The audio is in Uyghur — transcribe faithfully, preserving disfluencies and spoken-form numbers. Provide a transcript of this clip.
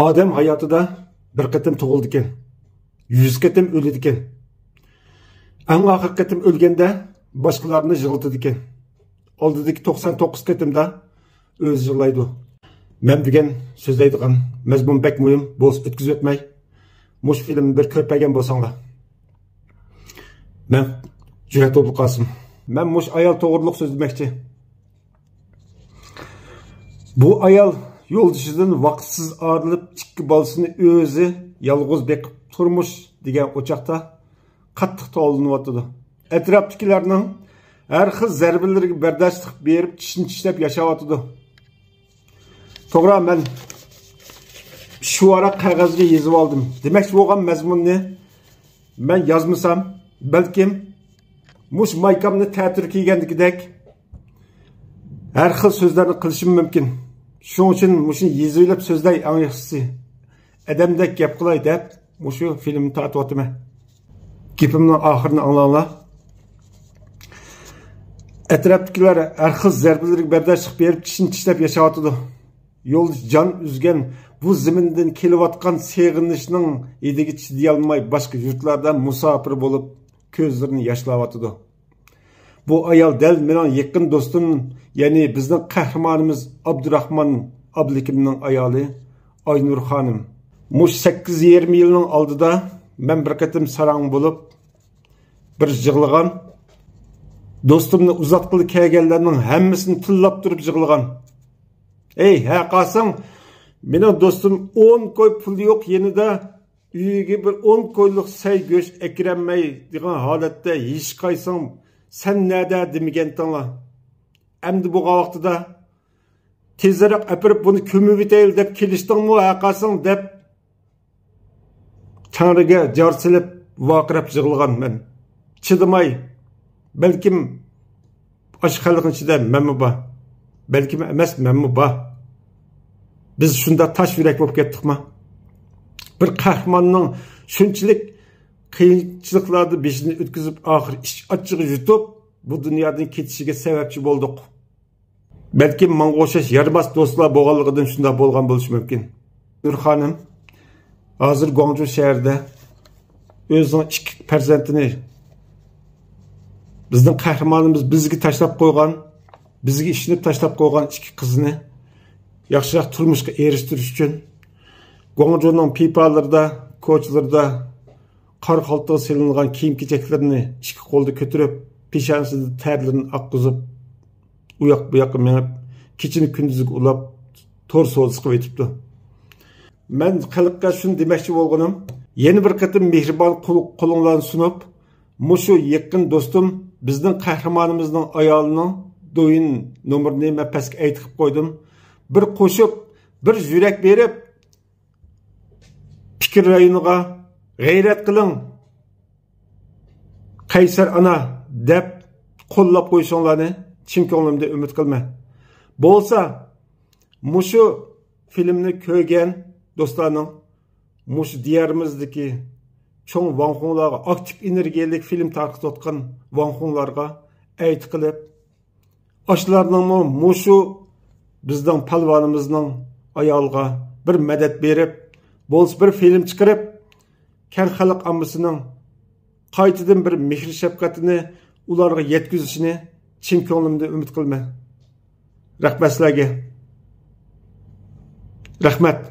ئادەم ھاياتىدا بىر قېتىم تۇغۇلىدىكەن، يۈز قېتىم ئۆلىدىكەن. ئەڭ ئاخىرقى قېتىم ئۆلگەندە باشقىلارنى يىغلىتىدىكەن. ئالدىدىكى توقسان توققۇز قېتىمدا ئۆزى يىغلايدۇ. مەن بۈگۈن سۆزلەيدىغان مەزمۇن بەك مۇھىم، بولسا ئۆتكۈزۈپ ئۆتمەي، مۇشۇ فىلىمنى بىر كۆرۈپ بەرگەن بولساڭلار، مەن جۈرئەت ئوبۇلقاسىم. مەن مۇشۇ ئايال توغرۇلۇق سۆزلىمەكچى. بۇ ئايال يولدىشىدىن ۋاقىتسىز ئايرىلىپ، ئىككى بالىسىنى ئۆزى يالغۇز بېقىپ، تۇرمۇش دېگەن ئوچاقتا قاتتىق توۋلىنىۋاتىدۇ. ئەتراپتىكىلەرنىڭ ھەر خىل زەربىلىرىگە بەرداشلىق بېرىپ، چىشىنى چىشلەپ ياشاۋاتىدۇ. توغرا، مەن شۇ ۋاراق قەغەزگە يېزىۋالدىم. دېمەكچى بولغان مەزمۇننى مەن يازمىسام، بەلكىم مۇشۇ مايكامنى تەتۈر كىيگەندىكىدەك ھەر خىل سۆزلەرنى قىلىشىم مۇمكىن. شۇنىڭ ئۈچۈن مۇشۇنى يېزىۋېلىپ سۆزلەي ئەڭ ياخشىسى. ئادەمدەك گەپ قىلاي دەپ مۇشۇ فىلىمنى تارتىۋاتىمەن. گېپىمنىڭ ئاخىرىنى ئاڭلاڭلار. ئەتراپتىكىلەر ھەر خىل زەربىلەرگە بەرداشلىق بېرىپ، چىشىنى چىشلەپ ياشاۋاتىدۇ. يولدىشى جان ئۈزگەن بۇ زېمىندىن كېلىۋاتقان سېغىنىشنىڭ ھىدىگە چىدىيالماي، باشقا يۇرتلاردا مۇساپىر بولۇپ، كۆزلىرىنى ياشلاۋاتىدۇ. بۇ ئايال دەل مېنىڭ يېقىن دوستۇم، يەنى بىزنىڭ قەھرىمانىمىز ئابدۇراخمان ئابلىكىمنىڭ ئايالى ئاينۇر خانىم. مۇشۇ سەككىز يېرىم يىلنىڭ ئالدىدا مەن بىر قېتىم ساراڭ بولۇپ، بىر يىغلىغان. دوستۇمنى ئۇزاتقىلى كەلگەنلەرنىڭ ھەممىسىنى تىللاپ تۇرۇپ يىغلىغان. ئەي، ھە قاسىڭ، مېنىڭ دوستۇم ئون كوي پۇلى يوق يېنىدا، ئۆيىگە بىر ئون كويلۇق سەي گۆش ئەكىرەلمەيدىغان ھالەتتە ھېچقايسىڭ سەن نەدە دېمىگەنتىڭلار. ئەمدى بولغان ۋاقتىدا تېزرەك ئەپىرىپ بۇنى كۆمۈۋېتەيلى دەپ كېلىشتىڭمۇ، ھە قاسىڭ دەپ تەڭرىگە جار سېلىپ ۋارقىراپ يىغلىغان مەن. چىدىماي، بەلكىم ئاشۇ خەلقنىڭ ئىچىدە مەنمۇ بار. بەلكىم ئەمەس، مەنمۇ بار. بىز شۇنداق تاش يۈرەك بولۇپ كەتتۇقما؟ بىر قەھرىماننىڭ شۇنچىلىك قىيىنچىلىقلاردا بېشىنى ئۆتكۈزۈپ، ئاخىرى ئىچ ئاچچىقى يۇتۇپ، بۇ دۇنيادىن كېتىشىگە سەۋەبچى بولدۇق. بەلكىم ماڭا ئوخشاش يارىماس دوستلار بولغانلىقىدىن شۇنداق بولغان بولۇشى مۇمكىن. نۇر خانىم ھازىر گۇاڭجۇ شەھىرىدە ئۆزىنىڭ ئىككى پەرزەنتىنى، بىزنىڭ قەھرىمانىمىز بىزگە تاشلاپ قويغان، بىزگە ئىشىنىپ تاشلاپ قويغان ئىككى قىزىنى ياخشىراق تۇرمۇشقا ئېرىشتۈرۈش ئۈچۈن گۇاڭجۇنىڭ پىپالىرىدا، كوچىلىرىدا قارا خالتىغا سېلىنغان كىيىم-كېچەكلىرىنى ئىككى قولدا كۆتۈرۈپ، پېشانىسىدا تەرلىرىنى ئاققۇزۇپ، ئۇ ياق بۇ ياققا مېڭىپ، كېچىنى كۈندۈزگە ئۇلاپ، تور سودىسى قىلىۋېتىپتۇ. مەن خەلققە شۇنى دېمەكچى بولغىنىم، يەنە بىر قېتىم مېھرىبان قول-، قولۇڭلارنى سۇنۇپ، مۇشۇ يېقىن دوستۇم، بىزنىڭ قەھرىمانىمىزنىڭ ئايالىنىڭ دويىن نومۇرىنى مەن پەسكە ئەيتىپ قويدۇم. بىر قوشۇپ، بىر يۈرەك بېرىپ، پىكىر رايونىغا «غەيرەت قىلىڭ، قەيسەر ئانا» دەپ قوللاپ قويۇشۇڭلارنى چىن كۆڭلۈمدىن ئۈمىد قىلىمەن. بولسا، مۇشۇ فىلىمنى كۆرگەن دوستلارنىڭ، مۇشۇ دىيارىمىزدىكى چوڭ ۋاڭخۇڭلارغا، ئاكتىپ ئېنېرگىيەلىك فىلىم تارقىتىۋاتقان ۋاڭخۇڭلارغا ئەيت قىلىپ، ئاشۇلارنىڭمۇ مۇشۇ بىزنىڭ پالۋانىمىزنىڭ ئايالىغا بىر مەدەت بېرىپ، بولسا بىر فىلىم چىقىرىپ، كەڭ خەلق ئاممىسىنىڭ قايتىدىن بىر مېھىر-شەپقىتىنى ئۇلارغا يەتكۈزۈشىنى چىن كۆڭلۈمدىن ئۈمىد قىلىمەن. رەھمەت سىلەرگە. رەھمەت.